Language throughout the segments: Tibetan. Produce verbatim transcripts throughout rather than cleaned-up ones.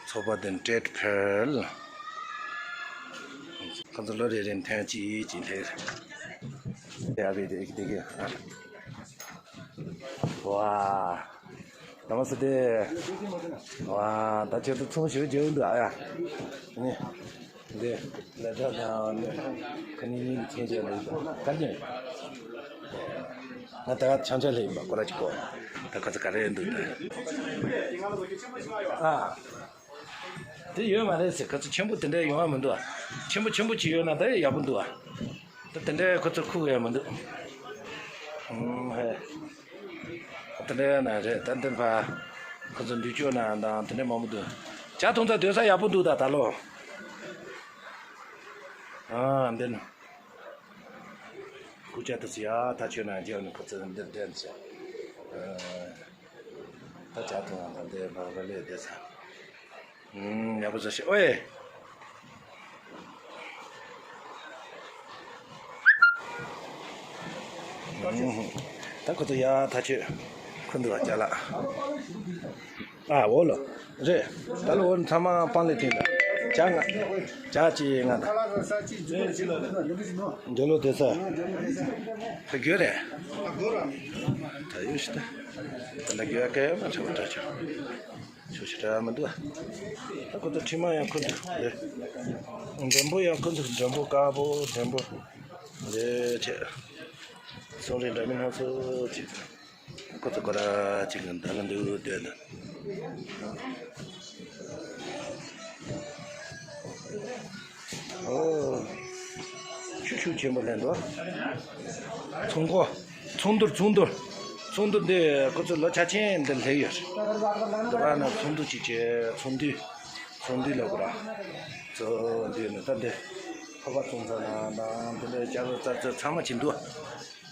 ཚོགས་པ་དེ་འབྲེལ་འཕེལ། ཁོ་ཚོ་ལོ་རེ་རེ་ཐེངས་གཅིག་གཅིག་སླེབས། ཡ་བེ་དེ་དེ་གི་ཨ། ཝ། ནམ་སྟེ། ཝ། ད་ཁྱེད་ཚོ་ཚོང་ཞུ་རྒྱུ་འདུག་ཨ་ཡ། ནི། འདི་ལ་དྲ་དང་ནི། ཁ་ནི་ནི་ཁྱེད་ཅག་ལ་ག་ནི། ང་ད་ཆང་ཆ་ལེ་ཡིན་པ་ཁོ་ར་ཅིག་གོ། ད་ཁ་ཚ་ག་རེ་འདུག་ད། ཨ། དེ་ཡོད་མ་རེད་ཟེར། ཁ་ཚ་ཆེན་པོ་དེ་འདྲ་ཡོང་བ་མི་འདུག་ཨ། ཆེན་པོ་ཆེན་པོ་ཅིག་ཡོད་ན་ད་ཡག་པོ་འདུག་ཨ། ད་དེ་འདྲ་ཁོ་ཚོ་ཁུག་ཡོད་མི་འདུག་ཨུམ་ཧེ། དེ་འདྲ་ཡོད་ན་རེད། ད་འདི་ཕ། ཁོ་ཚོ་འདུས་སྐྱོ་ན་དང་དེ་འདྲ་མང་པོ་འདུག་ཇ་འཐུང་ས་སྡོད་ས་ཡག་པོ་འདུག་ད་ད་ལོ། ཨ་འདི་ནི། སྐུ་ཇ་དུ་སི་ཡ་ད་ཆོད་ན་རྒྱབ་ནི་ཁོ་ཚོ་འདིར་བསྡད་ཟེར། ཨ། ད་ཇ་འཐུང་བ་དང་འདི་ཕ་ག་ལས་བསྡད་ས། ཡག་པོ་བཟོ་ཤེས། ཨོའེ། ད་ཁོ་ཚོ་ཡ་ཐག་ཆོད་ཁུ་འདུག་བ་ཅ་ལག་ཨ་འོ་ལོ། རེད། ད་ལོ་འོ་ཚང་མ་པང་ལས་ཐོན་ད། ཇ་ང་། ཇ་ཅི་ང་ད། འགྲོ་ལོ་དེ་ས། ད་རྒྱུ་རེད། ད་ཡོད་ཤི་ད། ད་ལ་རྒྱུ་ཡ་ག་ཡ་མ་ཆ་བ་འདྲ་ཆ། ཆུ་ཞིག་འདྲ་མི་འདུག་ད་ཁོ་ཚོ་ཁྲི་མ་ཡང་ཁུ་འདུག་ལེ། འགྲེང་བུ་ཡང་ཁུ་འདུག་འགྲེང་བུ་དཀར་པོ་འགྲེང་བུ། ལེ་ཆེ། སོང་རེ་འདྲ་མི་སྣ་ཚོ་ཅིག་ཁོ་ཚོ་ཁོ་ར་ཅིག་གི་འདང་གི་འདུག་སྡོད་འདུག་ཨོ། ཆུ་ཤུགས་ཆེན་པོ་ལེན་འདུག་ཚོང་སྒོ། ཚོང་འདུར་ཚོང་འདུར། ཚོང་འདུར་འདི་ཁོ་ཚོ་ལོ་ཆ་ཆེན་འདི་སླེབས་ཡོད། འདི་བར་ན་ཚོང་འདུ་ཅིག་བྱས། ཚོང་འདུས། ཚོང་འདུས་ལ་གོ་ར། ཚོ་འདུས་ནི་ད་འདི་ཕོ་བ་ཚོང་ཚ་ན་དང་འདི་འདྲ་སྐྱ་བོ་རྩ་རྩ་ཚང་མ་ཅིག་འདུག་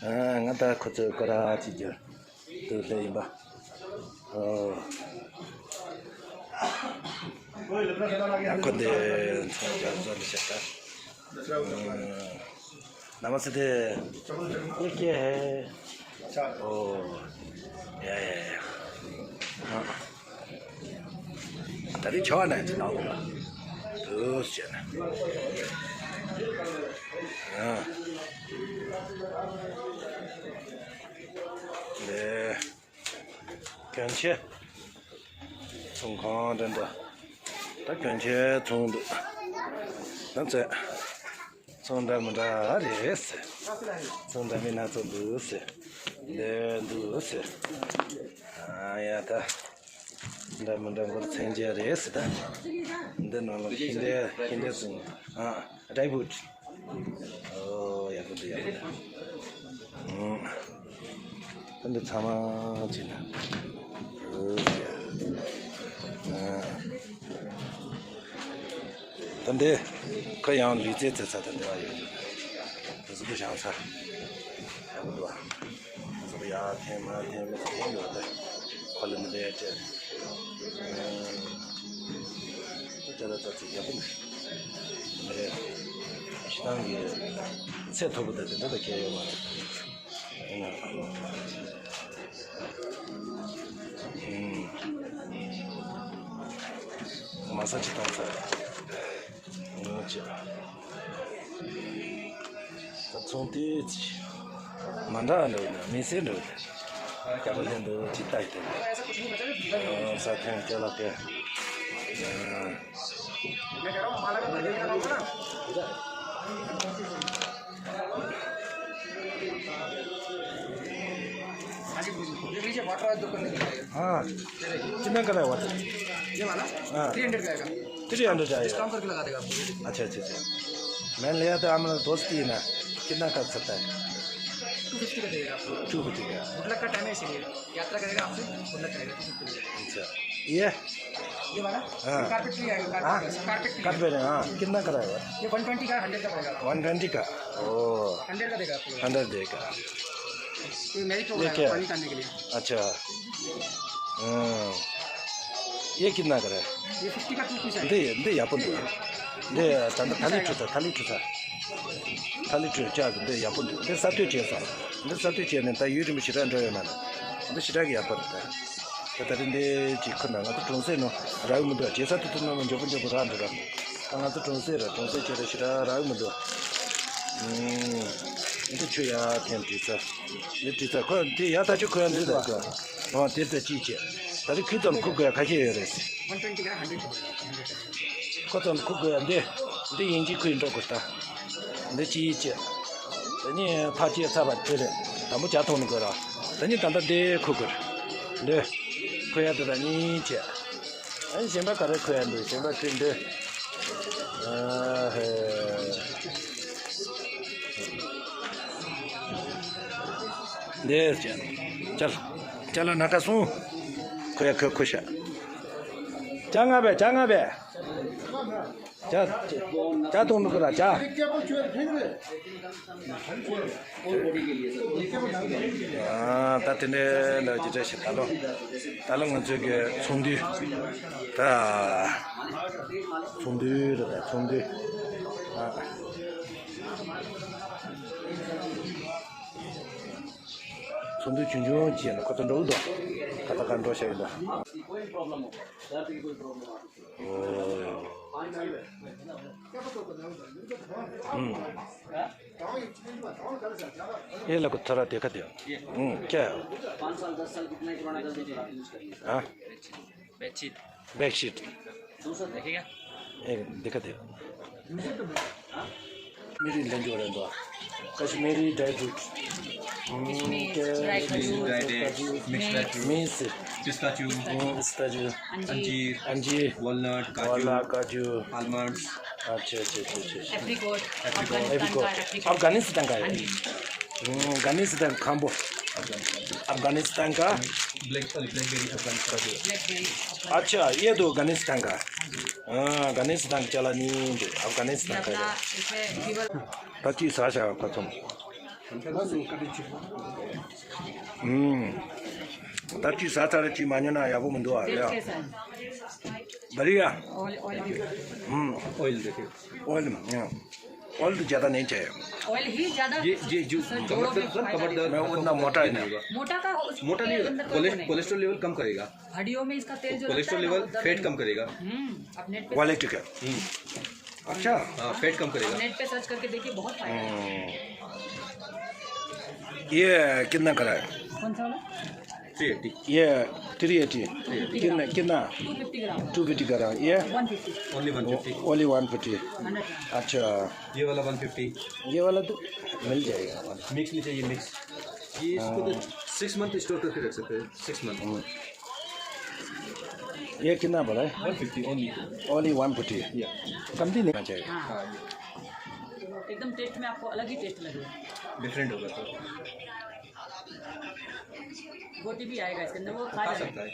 ཨ་ང་ད་ཁོ་ཚོ་གོ་ར་ཅིག་རྒྱུ་འདུག་སླེབས་ཡིན་པ། ཨོ། ཁོ་འདི་ཚོང་རྒྱག་བཟོ་འདི་བྱེད་ད། नमस्ते। ये क्या है? ओ, या, या, या। हाँ। तभी छवा नहीं था, ना होगा। तो चल। हाँ। ले। གྱོན་ཆས། ཚོང་ཁང་འདྲ་འདྲ། ད་གྱོན་ཆས་ཚོང་འདུག་ད་ཚེ། ཚོང་འདྲ་མི་འདྲ་རེད་ཟེར། ཚོང་འདྲ་མི་སྣ་ཚོགས་འདུག་ཟེར། འདི་འདུག་ཟེར། ཨ་ཡ་ད། འདྲ་མི་འདྲ་མགོ་ཚན་རྒྱ་རེད་ཟེར་ད། འདི་ནང་ལ་ཧིན་རྡི་ཧིན་རྡི་ཚོང་ཨ། ཌའི་བུད། ཨོ་ཡག་པོ་འདུག་ཡག་པོ་འདུག་ཨང་། ད་འདི་ཚང་མ་བྱས་ན། ཨོ་ཡ། ཨང་། ད་འདི་ཁ་ཡང་ལུས་རྩལ་རྩེད་ས་ད་འདི་བ་ཡོད། འདི་ཚོ་བཞེངས་ས་ཡག་པོ་འདུག་ཨ། ཚོགས་ཡ་ཐེངས་མ་ཐེངས་མི་ཚོགས་ཡོང་ཡོད་དེ། ཁོ་ལ་མི་ལས་སྤྲད། ཁོ་ཅ་ལག་ཙག་ཙིག་ཡག་པོ་མི་རེད། ཤི་ཐང་གི་ཚད་མཐོ་པོ་དང་དེ་འདྲ་ད་གལ་ཡོད་མ་རེད། ཡིན་ན། ཨུམ། མ་ས་ཅི་བཏང་ཚར། ངོ་ཅི། ད་ཚོང་དེ་ཅི། མ་འདྲ་འདྲ་ཡིན་ན་མི་སེར་འདྲ་ཡིན་ན། སྐྱ་བོ་ལྷན་དུ་ཅི་ལྟ་ཡི་དེ་ནི། ས་ཐོན་སྐྱ་ལ་སྐད། हाँ, कितना का है वाटर? ये वाला? हाँ। थ्री हंड्रेड का आएगा। थ्री हंड्रेड आएगा। डिस्काउंट करके लगा देगा आपको। अच्छा, अच्छा, अच्छा। मैंने लिया था, हमारा दोस्त ही है ना, कितना कर सकता है? टू फिफ्टी का देगा आपको। टू फिफ्टी का। गुड लक का टाइम है इसीलिए। यात्रा करेगा आपसे, गुड लक करेगा, टू फिफ्टी का। अच्छा, ये? ये वाला? हाँ। कारपेट फ्री आएगा, हाँ? Carpet free, carpet free. Carpet है, हाँ। कितना का रहेगा? ये वन ट्वेंटी का, हंड्रेड का पड़ेगा। वन ट्वेंटी का? ओ। हंड्रेड का देगा आपको। हंड्रेड देगा। ये मेरी ये प्रोग्राम क्या है, है? पानी डालने के लिए। अच्छा। हाँ। ये कितना का है? ये फिफ्टी का टू पीस है। दे, दे, या अपन दे। दे, तंद थाली ठुसा, थाली ठुसा। थाली ठुसा, दे, या अपन दे। दे, सातु चेसा। दे, सातु चेने, ता यूरी में शिरा ड्राई ना। दे, शिरा की अपन दे। ད་ལྟ་འདི་ཅིག་ཁུར་ན་ང་ཚོ་གྲོང་གསེབ་ནང་རག་གི་མི་འདུག་བྱེད་ས་ཏུ་ཏུ་ནང་མི་མགྱོགས་པོ་མགྱོགས་པོ་རག་འགྲོ་ར། ད་ང་ཚོ་གྲོང་གསེབ་ར་གྲོང་གསེབ་བྱེད་ར་ཞེ་དྲག་རག་གི་མི་འདུག་འདི་ཆུ་ཡ་ཐེམ་བྲིས་ཚར། འདི་བྲིས་ཚར་ཁོ་འདི་ཡ་ད་ཆུ་ཁོ་ཡ་འདི་ད་ཁོ། ཨོ་དེ་ད་ཅིག་བྱེད། ད་རེས་ཁུར་ཙམ་ཁུར་དགོས་ཡ་ཁ་ཤས་ཡོད་རེད། ཁོ་ཚོ་ཁུ་དགོས་ཡ་འདི། འདི་ཡིན་གཅིག་ཁུ་ཡིན་འགྲོ་དགོས་ད། འདི་ཅི་ཡིན་ཅི། ད་ནི་ཕ་སྐྱེས་ཚ་བ་དེ་རེད། དང་པོ་ཇ་འཐུང་ནི་དགོས་ར། ད་ནི་ད་ལྟ་འདི་ཁུ་དགོས། འདི། ཁུ་ཡ་དེ་ད་ནི་བྱེད། ཨ་ནི་གཞན་པ་ག་རེ་ཁུ་ཡ་འདུག་གཞན་པ་ཁུ་འདི། ཨ་ཧེ། འདི་བྱེད། ཅལ། ཅལ་ལ་ན་ཀ་སོང་། ཁུ་ཡ་ཁུ་ཁུ་ཤ། ཅ་ང་བས་ཅ་ང་བས། ཇ། ཇ་འཐུང་མི་དགོས་ར་ཇ། ཨ། ད་དེ་འདྲའི་ལ་ཇི་འདྲ་ཞིག་ད་ལོ། ད་ལོ་ང་ཚོའི་གི་ཚོང་འདུས། ད། ཚོང་འདུས་རེད་ད་ཚོང་འདུས། ཨ། ཚོང་འདུས་ཆུང་ཆུང་བྱས་ན་ཁོ་ཚོ་འགྲོ་གི་འདུག་ཁ་ཚ་ཁ་འགྲོ་བྱ་ཡི་འདུག ये लो, थोड़ा देखा दे। हम्म, क्या है? पाँच साल, दस साल कितना ही पुराना कर दीजिए, यूज़ करिए। हाँ? बेडशीट। बेडशीट। दूसरा देखिएगा। एक देखा दे। मेरी लंजो रहंदो। Kashmiri dry fruit. किशमिश, dry fruit, mix dry fruit, mix. Pistachio, pistachio. अंजीर। अंजीर। वॉलनट, काजू। वॉलनट, काजू। आलमंड्स। अच्छा, अच्छा, अच्छा, अच्छा। एप्रिकॉट। एप्रिकॉट। अफगानिस्तान का एप्रिकॉट। अफगानिस्तान का है। हाँ जी। हम्म, अफगानिस्तान का। अफगानिस्तान का। ब्लैक, सॉरी, ब्लैकबेरी अफगानिस्तान का। ब्लैकबेरी अफगानिस्तान। अच्छा, ये तो अफगानिस्तान का। हाँ, अफगानिस्तान का चला नहीं, अफगानिस्तान का। ད་ཅི་ཟ་བྱ་ཁ་ཚོམ། ད་ཅི་ཟ་ཚར་ཅི་མ་ཉོ་ན་ཡག་པོ་མི་འདུག་ཨ་ཡ། བ་རི་ཡ། ऑयल देखिए। ऑयल। ऑयल तो ज़्यादा नहीं चाहिए। ऑयल ही ज़्यादा ये, ये जो कमर दर्द, कमर दर्द, मैं उतना मोटा ही नहीं। मोटा का मोटा नहीं होगा। कोलेस्ट्रॉल लेवल कम करेगा। हड्डियों में इसका तेल जो कोलेस्ट्रॉल लेवल, फैट कम करेगा। हम्म। आप नेट पे क्वालिटी का। हम्म। अच्छा। हाँ, फैट कम करेगा। आप नेट पे सर्च करके देखिए, बहुत फायदा है। हम्म। ये कितना का है? कौन सा वाला? Three eighty. ये थ्री एटी। कितना, कितना? Two fifty gram. Two fifty gram. ये? One fifty. Only one fifty. Only one fifty. Hundred gram. अच्छा। ये वाला वन फिफ्टी। ये वाला तो मिल जाएगा। मिक्स में चाहिए, मिक्स। ये इसको तो सिक्स मंथ स्टोर करके रख सकते हैं, सिक्स मंथ। ये कितना पड़ा है? One fifty only. Only one fifty. या। कम भी नहीं चाहिए। हाँ। हाँ, ये। एकदम टेस्ट में आपको अलग ही टेस्ट लगेगा। डिफरेंट होगा तो। गोटी भी आएगा इसके अंदर, वो खा खा जाएगा। सकता है।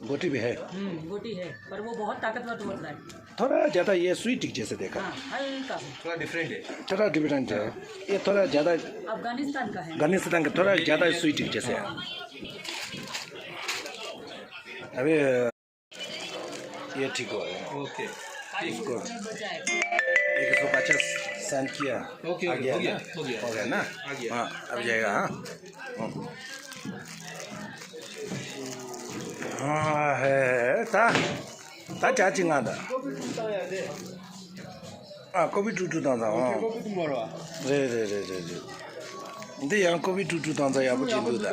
गोटी भी है। हम्म, गोटी है, पर वो बहुत ताकतवर होता है। थोड़ा ज्यादा ये स्वीट जैसे देखा। हाँ, हल्का सा। थोड़ा डिफरेंट है। थोड़ा डिफरेंट है। ये थोड़ा ज्यादा अफगानिस्तान का है। अफगानिस्तान का थोड़ा ज्यादा स्वीट जैसे है। अभी ये ठीक हो गया। ओके। इसको एक सौ पचास सेंट किया। ओके, आ गया हो गया, ना? हो गया। हो गया ना? आ गया। हाँ, अब जाएगा, हाँ। हाँ, है, था। ད་ཅ་ཅི་ང་ད། ཨ་ཀོ་བི་ཀྲུག་ཀྲུག་བཏང་ཚར་ཨང་། ཀོ་བི་ཀྲུག་མ་རོ། རེད་རེད་རེད་རེད་རེད། འདི་ཡང་ཀོ་བི་ཀྲུག་ཀྲུག་བཏང་ཚར་ཡག་པོ་ཅིག་འདུག་ད།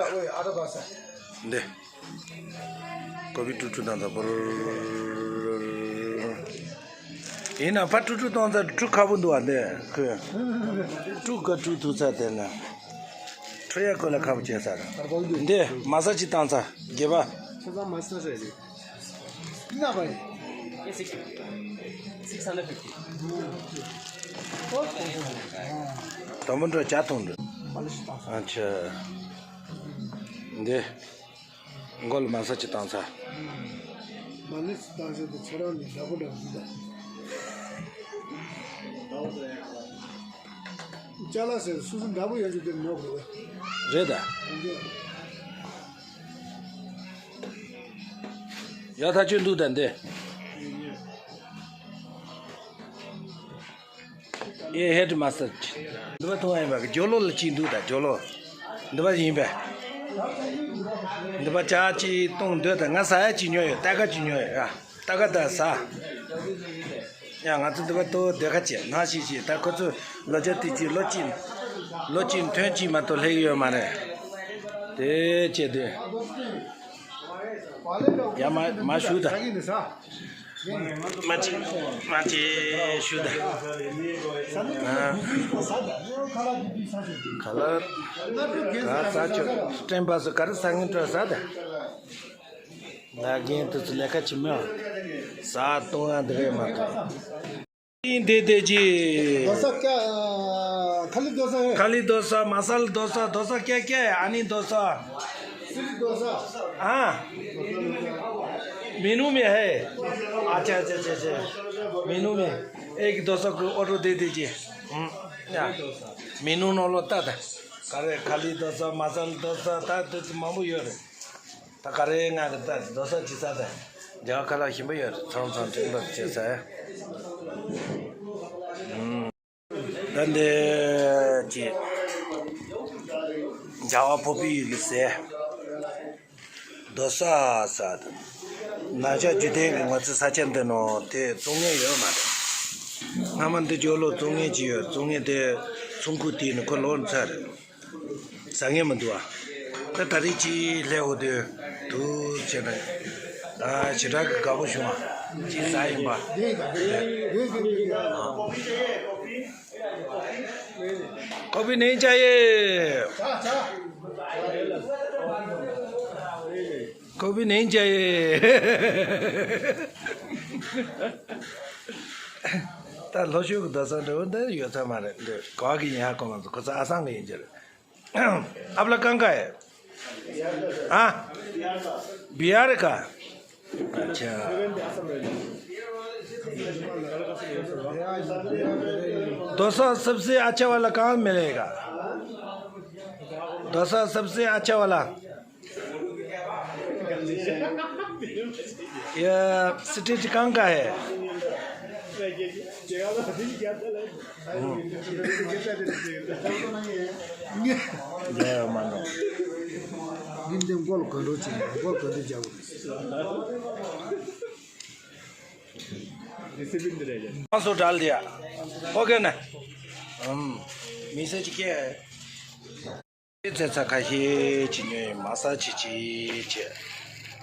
འདི། ཀོ་བི་ཀྲུག་ཀྲུག་བཏང་ཚར་བུར། ཡིན་ན་ཕ་ཀྲུག་ཀྲུག་བཏང་ཚར་ཀྲུག་ཁ་པོ་འདུག་ཨ་འདི་ཁོས། ཀྲུག་ཀ་ཀྲུག་ཐུག་ཚར་དེ་ན། ཁྲོ་ཡ་ཀོ་ལ་ཁ་པོ་བྱས་ཚར། འདི་མ་ས་ཅི་བཏང་ཚར་རྒྱས་པ། ཁྱེད་ཚང་མ་ས་ས་རེད། དང་པོ་འགྲོ་ཇ་འཐུང་འགྲོ། ཨ་ཆ། འདི། མགོ་ལ་མ་ས་ཅི་བཏང་ཚར། ཅ་ལག་ཟེར་སོ་སོ་འདྲ་པོ་ཡོད་ཅིག་དེར་ཉོ་དགོས་པས། རེད་ད། ཡ་ཐག་ཆོད་འདུག་ད་འདི། ཨེ་ཧེ་ཌི་མ་སཱ་ཇི། འདི་པ་མཐོང་ཡིན་པ་གི་ཇོ་ལོ་ལ་ཅིག་འདུག་ད་ཇོ་ལོ། འདི་པ་ཡིན་པས། འདི་པ་ཇ་ཅིག་བཏུང་འདོད་དང་། ང་ཟ་ཡ་ཅིག་ཉོ་ཡོད། སྟར་ཁ་ཅིག་ཉོ་ཡོད་ཨ། སྟར་ཁ་དང་ཟ། ཡ་ང་ཚོ་འདི་པ་ཏོ་སྡོད་ཁ་ཅིག་ནང་ཞིག་ཅིག་ད་ཁོ་ཚོ་ལོ་ཇ་དེ་ཅིག་ལོ་གཅིག་ལོ་གཅིག་ཐོན་གཅིག་མ་གཏོགས་སླེབས་ཡོད་མ་རེད། དེ་བྱས་དུས། ཡ་མ་མ་ཞུ་ད། མ་ཅི་མ་ཅི་ཞུ་ད། ཨ། ག་ལ། ག་ས་ཆོ་སྤྲན་པ་སུ་ག་རེ་ཟ་ངན་སྤྲོ་ཟ་ད། ང་རྒན་དུ་ཚུ་ལས་ཀ་ཅི་མོ། ཟ་གཏོང་ཡ་འདི་རེད་མ་གཏོགས། ཡིན་དེ་དེ་ཅི། दोसा क्या? खाली दोसा है। खाली दोसा, मसाला दोसा, दोसा क्या क्या है? आनी दोसा। सिर्फ दोसा। हाँ। मेनू में है। अच्छा, अच्छा, अच्छा, अच्छा। मेनू में एक दोसा को ऑर्डर दे दीजिए। हम्म, या। मेनू नोलो ता था। करे खाली दोसा, मसाला दोसा ता तो मामू यो रे। ད་ག་རེ་ང་གི་ད་རྡོ་ས་ཅི་ས་ད་རྒྱ་གར་ཁ་ལག་ཞིམ་པོ་ཡོད། ཚང་ཚང་ཁྲིམས་པ་བྱེད་ས། ཨུམ། ད་འདི་ཅི། རྒྱ་བ་ཕོ་པི་ཡི་གི་ཟས། རྡོ་ས་ས་ད། ན་ཆ་རྒྱུ་ལྡན་གི་ང་ཚོའི་ས་ཆ་འདི་ནང་དེ་བཙོང་མཁན་ཡོད་མ་རེད། སྔ་མ་འདི་ཇོ་ལོ་བཙོང་མཁན་ཅིག་ཡོད། བཙོང་མཁན་དེ་ཚོང་ཁུག་དེ་ནི་ཁོ་ལོག་ཚར་རེད། ཟ་ངེས་མི་འདུག་ཨ། ད་ད་རེས་ཅིག་སླེབས་འོ་དུས་དུ་བྱས་ན། ད་ཞེ་དྲག་གི་དགའ་པོ་བྱུང་བ་ཅིག་ཟ་ཡིན་པ། ཀོ་ཕི་ནེ་ཅ་ཡེ། ཀོ་ཕི་ནེ་ཅ་ཡེ། ད་ལྷོ་ཕྱོགས་ཀྱི་རྡོ་ས་འདྲ་བོ་འདི་ཡོད་ཚད་མ་རེད། འདི་ག་བ་གི་ཡིན་ཧ་གོ་མ་སོང་། ཁོ་ཚོ་ཨ་སང་གི་ཡིན་གྱི་རེད། आप लोग कहाँ का है? हाँ? बिहार का? अच्छा। डोसा सबसे अच्छा वाला कहाँ मिलेगा? डोसा सबसे अच्छा वाला। ये स्ट्रीट कहाँ का है? ཡ་མ་འགྲོ། ཡིན་ཏེ་མགོ་ལ་གོན་འགྲོ་བྱེད་ན་མགོ་ལ་གོན་འདྲི་རྒྱག་དགོས། ཁ་སོ་འདྲ་ལ་དེ་ཡ། ཨོ་ཁེ་ན། ཨམ། མི་སེ་ཅི་ཀེ། ཚེ་ཚ་ཁ་ཤས་ཅི་ཉོས་མ་ས་ཅི་ཅི་ཅི།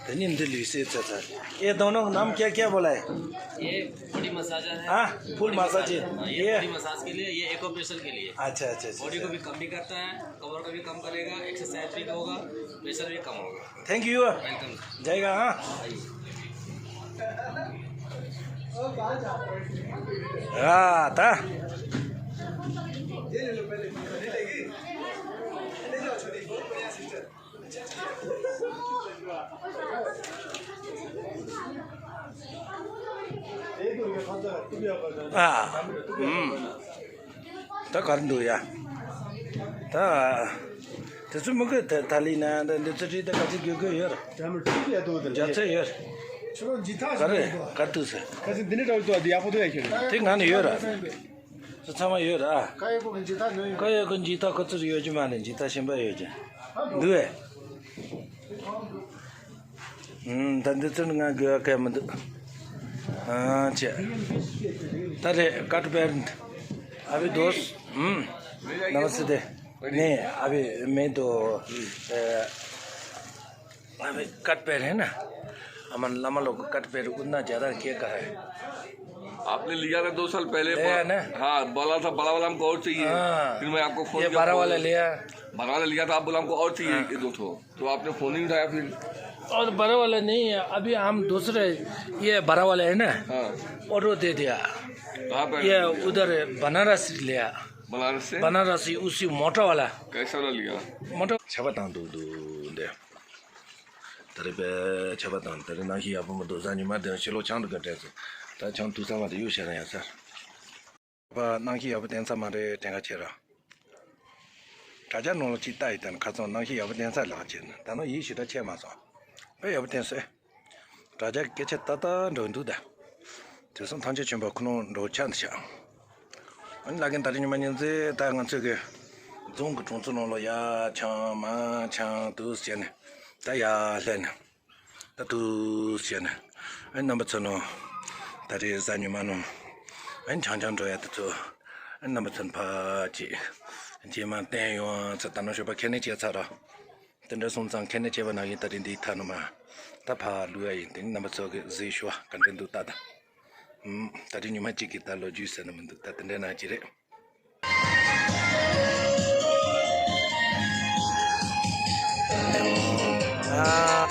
དེ་ནི་འདི་ལུས་སེ་ཚེ་ཚ། ये दोनों का नाम क्या क्या बोला है? ये बॉडी मसाजर है। हाँ, फुल मसाज है। हाँ, ये ये। बॉडी मसाज के लिए, ये एक्यूप्रेशर के लिए। अच्छा, अच्छा, अच्छा, बॉडी को अच्छा। भी कम भी करता है, कमर को भी कम करेगा, एक्सरसाइज भी होगा, प्रेशर भी कम होगा। Thank you. वेलकम। जाएगा, हाँ? आइए। हाँ, था। ཨ། ཨུམ། ད་ག་རེ་འདུག་ཡ། ད། དེ་ཚོ་མི་དགོས། ད་ད་ལི་ན་ད་འདི་ཚོ་རིགས་ད་ག་ཚོད་དགོས་དགོས་ཡོད་ར། རྒྱ་ཚོད་ཡོད། ག་རེ་ག་དུས་ཟེར། དེ་ང་ནི་ཡོད་ར། ཚོ་ཚང་མ་ཡོད་ར། ཀ་ཡོད་ཀོ་འཇིག་ཐག་ཁོ་ཚོར་ཡོད་ཀྱི་མ་རེད། འཇིག་ཐག་ཞིམ་པ་ཡོད་ཀྱི་འདུག་ཨེ། ཨུམ། ད་འདི་ཚོ་ང་དགོས་ཡ་གལ་མི་འདུག་ཨ་ཅེ། ད་རེད། ཀ་ཏུ་པེར། अभी दोस्त। हम्म। नमस्ते। नहीं, अभी मैं तो, अ, अभी कट पैर है ना, हमारे लम्बा लोग कट पैर उतना ज्यादा क्या कर रहा है? आपने लिया था दो साल पहले, लिया बड़ा, ना? हाँ, बड़ा था, बड़ा वाला हमको और चाहिए। हाँ। फिर मैं आपको फोन ये किया, बारह फोन वाला लिया। बारह वाला लिया था, आप बोला हमको और चाहिए, हाँ। ये दो ठो। तो आपने फोन नहीं उठाया फिर? और बड़ा वाला नहीं है, अभी हम दूसरे, ये बड़ा वाला है ना, हाँ। ऑर्डर दे दिया। कहाँ पे? ये उधर बनारस लिया। बनारस से? बनारसी, उसी मोटा वाला। कैसा वाला लिया? मोटा। छबा तांग दो दो दे। तेरे पे छबा तांग, तेरे ना ही अब मैं दो जानी मार दे, चलो चांद कर दे। ད་ཆང་དུས་ཚང་མ་དེ་ཡོད་ཤ་ར་ཡ་སར། པ་གནང་ཤེས་ཡག་པོ་བསྟན་ཚར་མ་རེད། དྲན་ག་ཆེ་ར། དྲ་རྒྱ་ནང་ལ་ཅིག་ལྟ་ཡི་དང་ཁ་ཚང་གནང་ཤེས་ཡག་པོ་བསྟན་ཚར་ལགས་ཅེ་ན། ད་ནང་ཡིད་ཞེ་དྲག་ཆེ་མ་སོང་། དཔེ་ཡག་པོ་བསྟན་སོང་། དྲ་རྒྱ་སྐད་ཆ་ཏག་ཏག་འགྲོ་འདུག་ད། དེ་སོང་ཐམས་ཅད་ཆེན་པོ་ཁོ་ནང་འགྲོ་ཆགས་འདི་ཆགས། ཨ་ནི་ལ་རྒན་ད་རིང་ཉི་མ་ཉིན་མཚན་ད་ང་ཚོས་གི་ རྫོང་གི་གྲོང་ཚོ་ནང་ལོགས་ཡར་འཁྱམས་མར་འཁྱམས་འདུག་བྱས་ནས། ད་ཡར་སླེབས་ནས། ད་འདུག་བྱས་ནས། ཨ་རྣམ་པ་ཚོ་ནང་། ད་རེས་གཟའ་ཉི་མ་ནང་། ཨ་འཁྱམས་འཁྱམས་འགྲོ་ཡ་དེ་ཚོ། ཨ་རྣམ་པ་ཚོ་ཕར་ཅིག་རྗེས་མ་བསྟན་ཡོང་ཚེ་ད་ནང་ཞོགས་པ་ཁ་ནས་བྱས་ཚར་ར། དེ་འདྲ་སོང་ཙང་ཁ་ནས་བྱས་པ་ན་ཡིན། ད་རེས་འདིའི་མཐའ་ནང་མ། ད་ཕར་ལུས་ཡ་ཡིན། དེ་ནི་རྣམ་པ་ཚོ་གི་གཟིགས་ཞུ་བ་ག་འདྲ་འདུག་ལྟ་དང་། ཨུམ། ད་རེས་ཉི་མ་གཅིག་གི་ད་ལོ་རྒྱུས་ཟེར་ན་མི་འདུག་ད་དེ་འདྲ་ན་གཅིག་རེད། ཨ་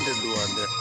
འདི་འདུག་ཨ་འདི།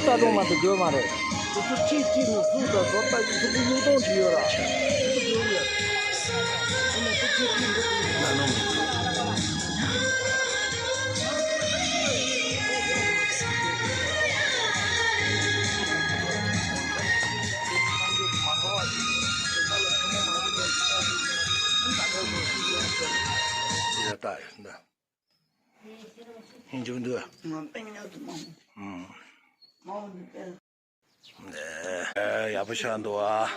ད་དུང་མ་གཏོགས་འགྱོད་མ་རེད། དེ་ཚོ་གཅིག་གཅིག་ནས་གཟུགས་དང་བཟོ་ལྟ་ཡི་ཐུག་གི་གཡུག་གཏོང་བྱེད་ཡོད་ར། དེ་ཚོ་འགྱོད་ཡོད། དེ་ནས་དེ་གཅིག་གཅིག་འགྲོ་གི་ཡོད། ཡ་ད་ཡ་ད། ཡིན་རྒྱུ་འདུག་ང་སྟེང་ཉག་ཏུ་མང་། ཨུམ། མང་འདུག་པས། ཨེ། ཡག་པོ་ཆགས་འདུག་ཨ།